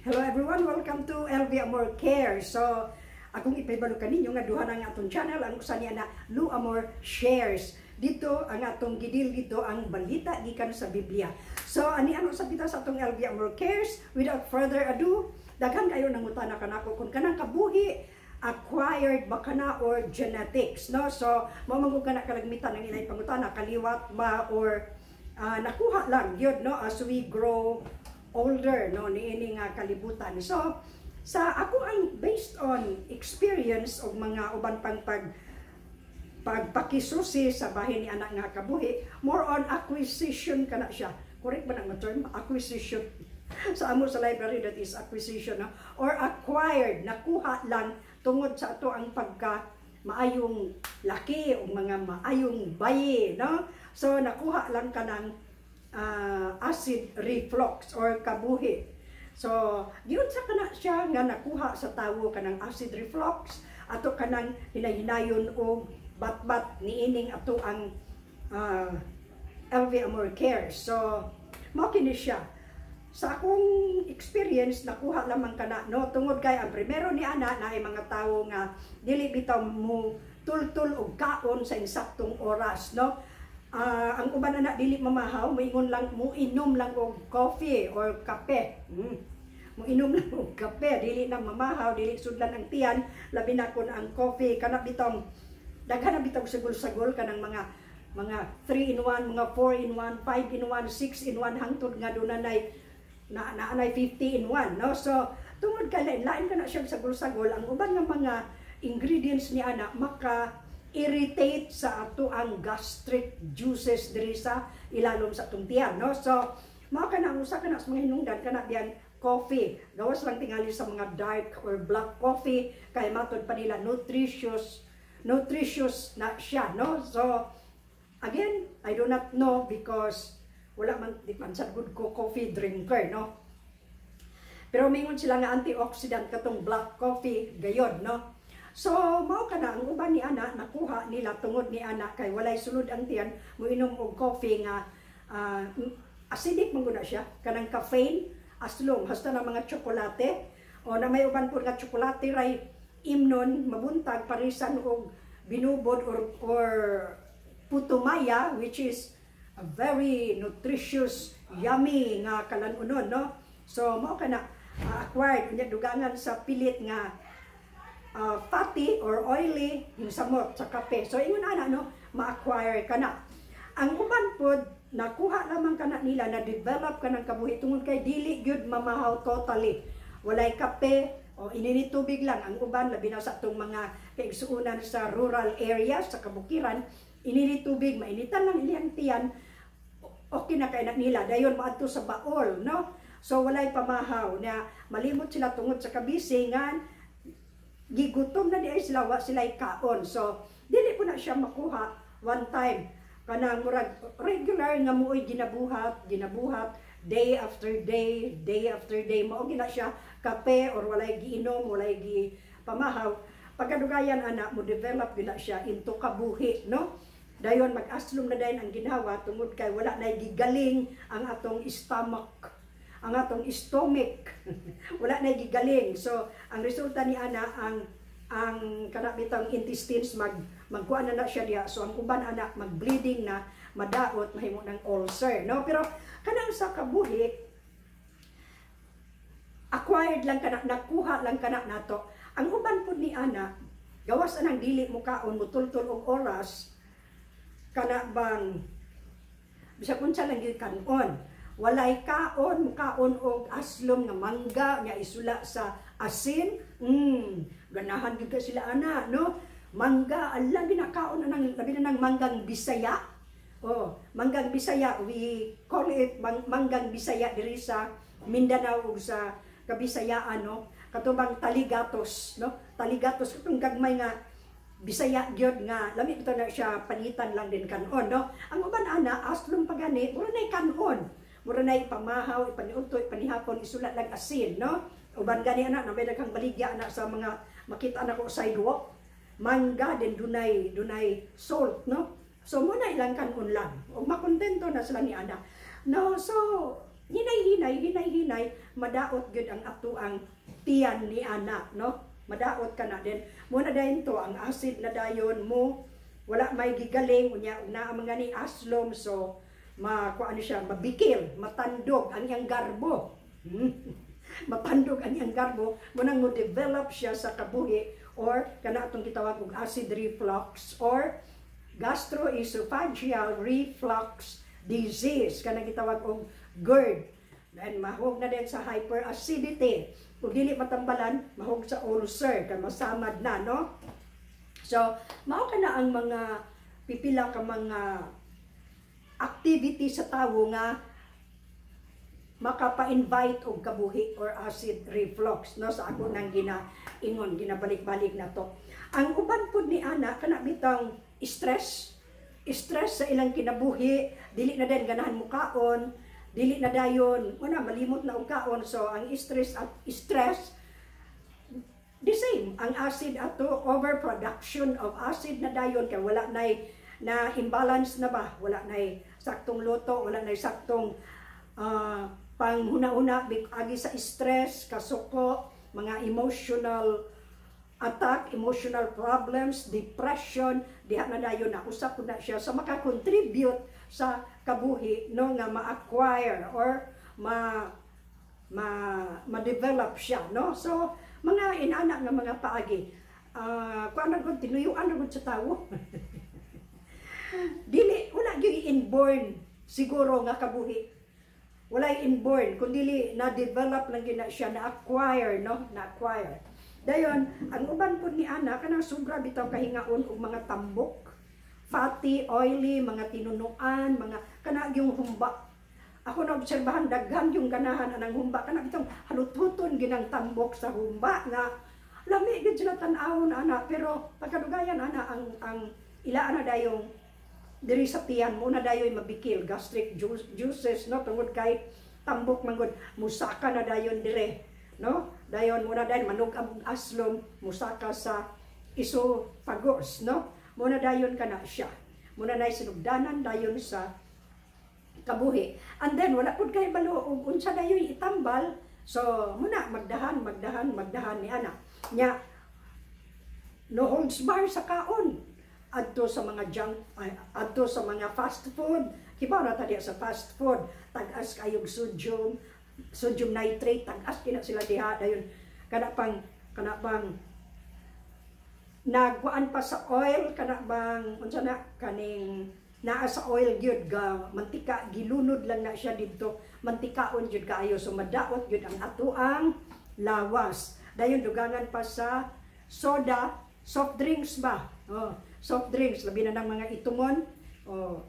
Hello everyone, welcome to LV Amor Care. So, akong ipahibalo kaninyo nga duha na ang atong channel, ang usa niya na Lu Amor Shares. Dito ang atong gi-deal dito ang balita gikan sa Biblia. So, ani ano sa kita sa atong LV Amor Cares, without further ado, daghan kayo nangutana kanako kung kanang kabuhi acquired ba kana or genetics, no? So, mao man gud kana kalagmitan ang ilang pangutana, kaliwat ba or nakuha lang gyud, no, as we grow older, no, niini nga kalibutan. So sa ako ang based on experience og mga uban pang pagpakisusi sa bahin ni anak nga kabuhi, more on acquisition kana siya. Correct ba na nga term, acquisition? Sa amo sa library, that is acquisition, no? Or acquired, nakuha lang tungod sa ato ang pagka maayong laki o mga maayong bayi, no? So nakuha lang kanang acid reflux or kabuhi. So, giunsa kana siya nga nakuha sa tawo kanang acid reflux ato kanang hinahinayon og batbat niining ato ang LV Amor Care? So, mao kini siya. Sa akong experience, nakuha lamang kana, no, tungod kay ang primero ni ana na ay mga tawo nga dili bitaw mo tultul og kaon sa insaktong oras, no? Ang uban na dili mamahaw, moingon lang, mo inom lang og coffee or kape. Mo inom lang og kape, dili na mamahaw, dili sudlan ang tiyan, labi na kun ang coffee kana bitong daghan na bitong sagol-sagol kanang mga 3 in 1, mga 4 in 1, 5 in 1, 6 in 1, hangtod nga dunay na naanay 50 in 1, no? So tungod kay lain lain kana siya sagol-sagol, ang uban nga mga ingredients ni ana maka irritate sa ato ang gastric juices diri sa ilalom sa atong tiyan, no? So mao kana ang usa kana sa mga hinungdan kana biyang coffee. Gawas lang tingali sa mga dark or black coffee kay matod pa nila nutritious nutritious na siya, no? So again, I do not know because wala man, di man sad gud ko coffee drinker, no? Pero mingon sila nga antioxidant katong black coffee gayod, no? So mao kana ang uban ni ana nakuha nila tungod ni ana kay walay sulod ang tiyan, moinom og coffee nga acidic man gud na siya, kanang caffeine aslom hasta na mga tsokolate o na may uban pud nga tsokolate ray imnon mabuntag, parisan og binubod or puto maya, which is a very nutritious, yummy nga kalanunon, no? So mao kana acquired. Unya dugangan sa pilit nga fatty or oily yung samot sa kape. So ingon ana, no, ma-acquire kana. Ang uban pod nakuha lamang kana nila, na develop kanang kabuhi tungod kay dili gyud mamahaw totally. Walay kape o inini tubig lang ang uban, labi na sa atong mga kaigsuonan sa rural areas, sa kabukiran, inini tubig, mainitan lang iyang tiyan, okay na kay na nila. Dayon moadto sa baol, no? So walay pamahaw na malimot sila tungod sa kabisingan, gigutom na di ay sila, wa sila kaon. So dili po na siya makuha one time, kanang murag regular nga mooy ginabuhat ginabuhat day after day, day after day, mao gina siya kape or walay giinom, walay gi pamahaw. Pagkadugayan ana mo develop gina siya into kabuhi, no? Dayon mag-aslom na dayon ang ginhawa tungod kay wala na gigaling ang atong stomach, ang atong stomach wala na gigaling. So ang resulta ni ana, ang kana bitang intestines magkuan na na siya diha. So ang uban ana mag-bleeding na, madaot, mahimo ng ulcer, no? Pero kanang sa kabuhi, acquired lang kana, nakuha lang kana nato. Ang uban pud ni ana, gawas anang dili mo kaon, mo tultol og oras, kana bang bisag unsa lang gyud kanon, walay kaon, mukaon og aslom nga mangga nga isula sa asin. Ganahan gyud ka sila ana, no? Mangga ala ginakaon na nang labi na nang manggang Bisaya. Oh, manggang Bisaya, we call it manggang Bisaya diri sa Mindanao ug sa Kabisayaan, no? Katubang taligatos, no? Taligatos katong gagmay nga Bisaya gyud nga lami bitaw na siya, panitan lang din kanon, no? Ang uban ana aslom pagani, mura nay kanon. Mura nay pamahaw, ipaniudto, ipanihapon, isulat lang asin, no? Uban gani ana na may daghang baligya ana sa mga makita na ko sidewalk. Mangga din dunay salt, no? So mo na ilang kanon lang. Ug makontento na sila ni ana. No, so Hinay-hinay, hinay-hinay, madaot gyud ang ato ang tiyan ni ana, no? Madaot ka na din. Mo na dayon to ang acid na dayon mo wala may gigaling. Unya ug naa mga ni aslom, so ma kuan siya, mabikil, matandog ang iyang garbo. Matandog ang iyang garbo mo nang mo develop siya sa kabuhi or kana atong gitawag og acid reflux or gastroesophageal reflux disease, kana gitawag og GERD. Then mahog na din sa hyperacidity. Kung dili matambalan, mahog sa ulcer kay masamad na, no? So mao kana ang mga pipila ka mga activity sa tawo nga makapa-invite og kabuhi or acid reflux, no? Sa ako nang ginaingon, ginabalik-balik na to. Ang uban pud ni ana, kana bitang stress, stress sa ilang kinabuhi, dili na din ganahan mukaon, dili na dayon una malimot na og kaon. So ang stress at stress, the same ang acid ato, overproduction of acid na dayon kay wala nay na imbalance na ba, wala nay saktong luto, wala nay saktong panghuna-huna agi sa stress, kasuko, mga emotional attack, emotional problems, depression, diha na dayon na usa pud na siya sa maka-contribute sa kabuhi, no, nga ma-acquire or ma ma ma-develop siya, no? So mga inana nga mga paagi, kuan na gud, tinuyuan na gud sa tawo. Dili, wala gyud inborn siguro nga kabuhi, walay inborn, kun dili na develop lang gyud na siya, na acquire, no? Na acquire dayon. Ang uban pud ni ana, kanang sobra bitaw kahingaon og mga tambok, fatty, oily, mga tinunuan, mga kana yung humba. Ako na obserbahan, daghan yung ganahan anang humba, kana bitong halututon ginang tambok sa humba nga lami gid sila tan-awon ana, pero pagkadugayan ana ang ilaan na dayong diri sa tiyan mo na dayoy mabikil, gastric juices, no, tungod kay tambok manggod, musaka na dayon dire, no? Dayon mo na dayon manug ang aslom, musaka sa esophagus, no? Mo na dayon kana siya, mo na nay sinugdanan dayon sa kabuhi. And then wala pud kay balo og unsa dayoy itambal, so muna magdahan, magdahan, magdahan ni ana. Nya no holds bar sa kaon adto sa mga junk ay, adto sa mga fast food. Kibaw na ta diya sa fast food, tag-as kayog sodium, sodium nitrate, tag-as kina sila diha. Dayon kana pang nagkuan pa sa oil, kana bang unsa na kaning naa sa oil gyud ga mantika, gilunod lang na siya didto, mantikaon gyud kaayo, so madaot gyud ang atoang lawas. Dayon dugangan pa sa soda, soft drinks ba, oh, soft drinks, labi na ng mga itumon, oh,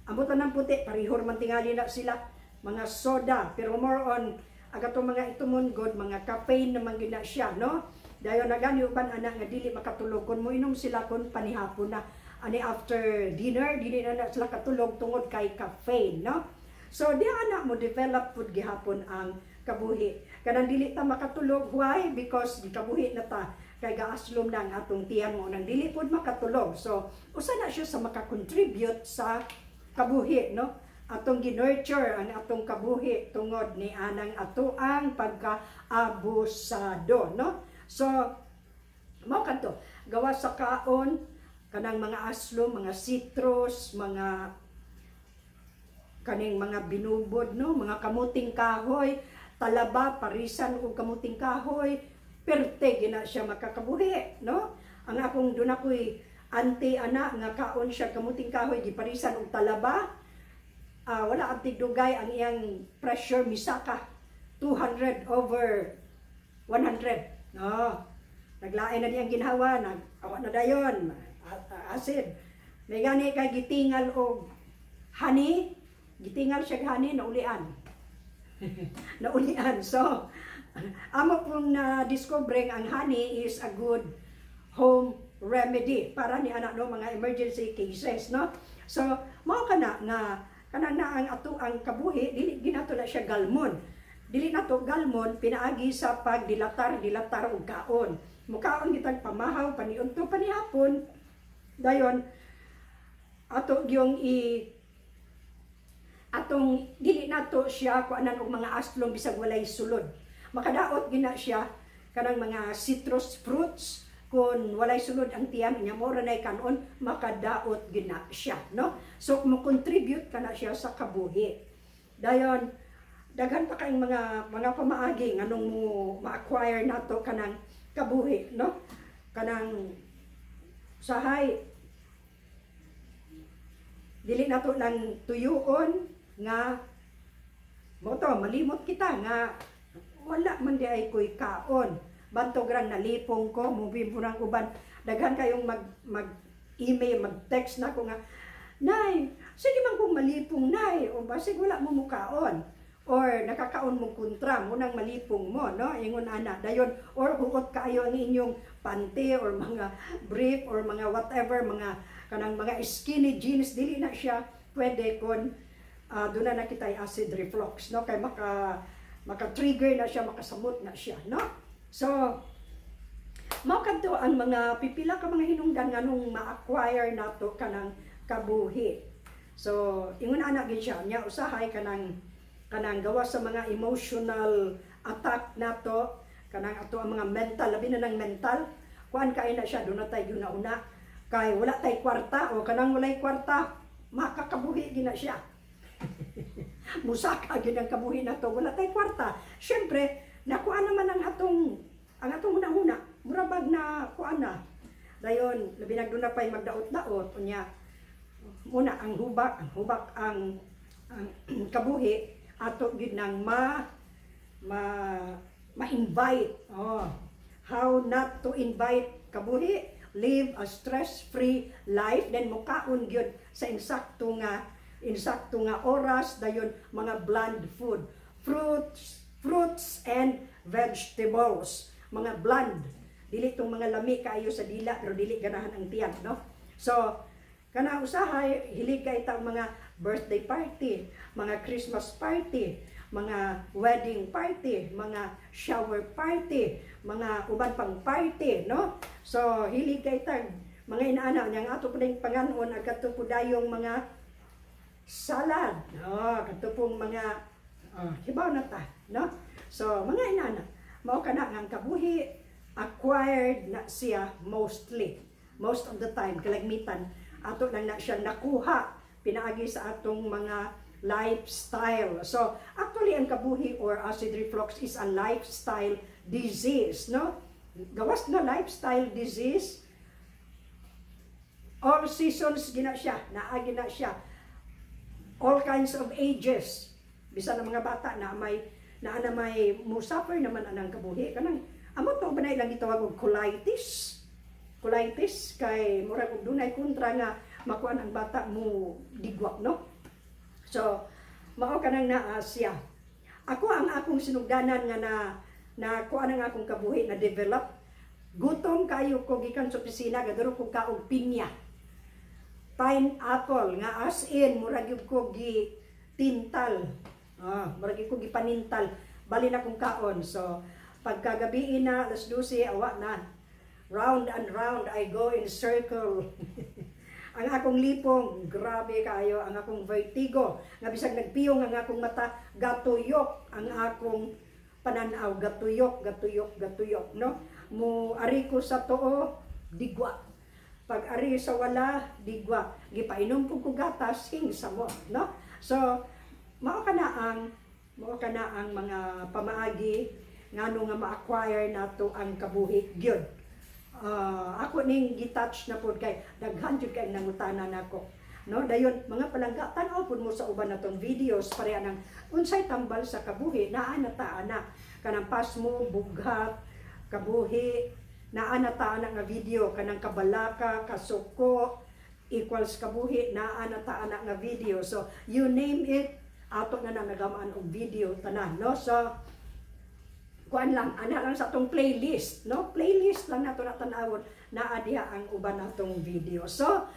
ambot na ng puti, parihor man tingali na sila mga soda, pero more on ang atong mga itumon god, mga caffeine naman gyud na siya, no? Dayon nagani uban ana nga dili makatulog kun moinom sila kun panihapon na ani, after dinner, dili na na sila katulog tungod kay caffeine, no? So di ana mo develop pud gihapon ang kabuhi, kanang dili ta makatulog. Why? Because gikabuhi na ta kay gaaslom na ang atong tiyan mo nang dili pud makatulog. So usa na siya sa maka-contribute sa kabuhi, no? Atong gi-nurture ang atong kabuhi tungod ni anang ato ang pagka-abusado, no? So mao kadto gawa sa kaon, kanang mga aslom, mga citrus, mga kaning mga binubod, no, mga kamuting kahoy, talaba, parisan og kamuting kahoy, perte gina siya makakabuhi, no? Ang akong doon ako'y auntie ana nga kaon siya kamuting kahoy giparisan og talaba. Ah, wala ang tigdugay, ang iyang pressure misaka 200 over 100, no? Naglain na niyang ginhawa, nag awa na dayon acid. May gani kay gitingal og honey, gitingal siya og honey, naulian, naulian. So amo pong na discover ang honey is a good home remedy para ni anak, no, mga emergency cases, no? So mao kana nga kana na ang ato ang kabuhi, dili ginato na siya galmon, dili nato galmon pinaagi sa pagdilatar dilatar og kaon. Mukaon gitag pamahaw, paniudto, panihapon, dayon ato yung i Atong dili nato siya kuanan og mga aslong bisag walay sulod. Makadaot gina siya kanang mga citrus fruits kung walay sulod ang tiyan niya, mao ra nay kanon, makadaot gina siya, no? So mo contribute kana siya sa kabuhi. Dayon daghan pa kayong mga pamaagi nganong mo ma-acquire nato kanang kabuhi, no? Kanang sahay dili nato lang tuyuon nga mo to malimot kita nga wala man di ay ko'y kaon, bantog rang nalipong ko. Mubi mo ng uban, daghan kayong mag mag email, mag text na ko nga, "Nay, sige man kong malipong, Nay," o basig wala mo mukaon or nakakaon mo kontra mo nang malipong mo, no? Ingon ana. Dayon or huot kaayo ang inyong panty or mga brief or mga whatever, mga kanang mga skinny jeans. Dili na siya pwede kon doon na nakita acid reflux, no? Kay maka maka-trigger na siya, makasamot na siya, no? So mao kadto ang mga pipila ka mga hinungdan nganong ma-acquire nato kanang kabuhi. So ingon ana gid siya nya. Usahay kanang kanang gawas sa mga emotional attack nato, kanang ato ang mga mental, labi na ng mental kuan kay na siya. Doon na tayo una kay wala tay kwarta o kanang walay kwarta, makakabuhi gina siya, musaka gid ang kabuhi nato. Wala tay kwarta, syempre nakuha naman ang atong hunahuna, mura bag na kuan na. Dayon labi nag doon na pay magdaot-daot. Unya muna ang hubak ang kabuhi ato gid nang ma ma ma-invite. Oh, how not to invite kabuhi: live a stress-free life, then mukaon gyud sa insakto nga oras. Dayon mga bland food, fruits fruits and vegetables, mga bland, dili tong mga lami kaayo sa dila pero dili ganahan ang tiyan, no? So kana usahay hilig kay ta mga birthday party, mga Christmas party, mga wedding party, mga shower party, mga uban pang party, no? So hilig kay tag mga inaana nya. Ato pa ning panganon ang kadto po dayong mga salad. Oh, kadto pong mga, oh, hibaw na ta, no? So mga inana, mao kana nga ang kabuhi acquired na siya mostly. Most of the time, kalagmitan ato lang na siya nakuha pinaagi sa atong mga lifestyle. So, actually ang kabuhi or acid reflux is a lifestyle disease, no? Gawas na lifestyle disease, all seasons gina siya, naa gina siya. All kinds of ages. Bisan ang mga bata na may naa na may musuffer naman anang kabuhi, kanang amo to ba na ilang gitawag og colitis. Colitis kay murag og dunay kontra nga makuan ang bata mo digwa, no? So mao kanang naa siya. Ako, ang akong sinugdanan nga na na kuan ang akong kabuhi na develop, gutom kayo ko gikan sa opisina, gaduro ko kaog pinya, pineapple, nga as in murag gyud ko gi tintal, murag gyud ko gipanintal bali na kong kaon. So pagkagabi na, alas 12, awa na, round and round I go in circle ang akong lipong. Grabe kaayo ang akong vertigo nga bisag nagpiyong ang akong mata, gatuyok ang akong pananaw, gatuyok, gatuyok, gatuyok, no? Mo ari ko sa tuo, digwa. Pag ari sa wala, digwa. Gipainom po ko gatas, hing samot, no? So mao kana ang mga pamaagi ngano nga ma-acquire nato ang kabuhi gyud. Ako ning gitouch na pod kay daghan jud kay nangutana nako, no? Dayon mga palangga, tan-aw pud mo sa uban natong videos pareha ng unsay tambal sa kabuhi. Naa na ta ana kanang pasmo, bughat, kabuhi. Naa na ta ana nga video, kanang kabalaka, kasuko equals kabuhi. Naa na ta ana nga video. So you name it, ato na nang nagamaan og video tanan, no? So kuan lang ana lang sa atong playlist, no? Playlist lang nato na tan-awon, naa diha ang uban natong video. So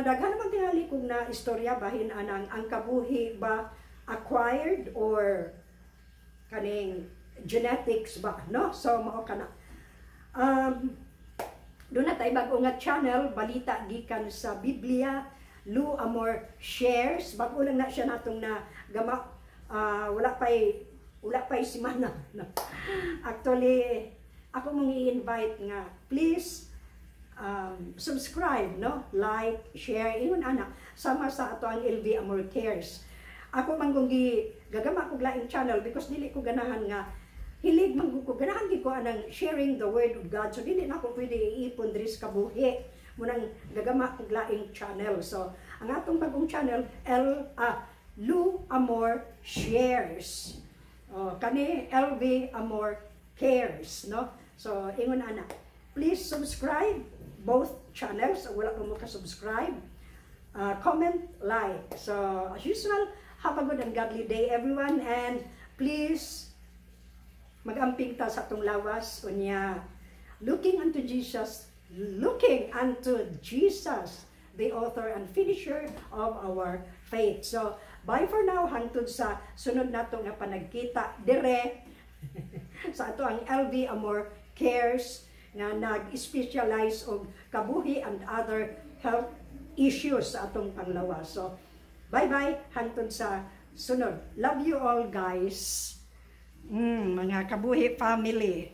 daghan naman tingali kong na istorya bahin anang ang kabuhi ba acquired or kaning genetics ba, no? So mao kana. Doon na tayo bago nga channel, Balita Gikan sa Biblia. Lu Amor Shares. Bago lang na siya natong na gama, wala pa'y simana, no? Actually, ako mong i-invite nga please subscribe, no? Like, share, ingon ana sama sa ato ang LV Amor Cares. Ako man kung gi gagama kog laing channel because dili ko ganahan nga hilig man ko, ganahan gid ko anang sharing the word of God. So dili na ako pwede iipon diri sa kabuhi mao nang gagama kog laing channel. So ang atong bagong channel, L Lu Amor Shares. Oh, kani LV Amor Cares, no? So ingon ana. Please subscribe both channels. Wala pa mo ka-subscribe. Comment, like. So as usual, have a good and godly day, everyone, and please magamping ta sa atong lawas unya looking unto Jesus, looking unto Jesus, the author and finisher of our faith. So bye for now hangtod sa sunod nato nga panagkita dire sa ato ang LV Amor Cares nga nag-specialize og kabuhi and other health issues sa atong panglawas. So bye-bye hangtod sa sunod. Love you all, guys. Mga kabuhi family.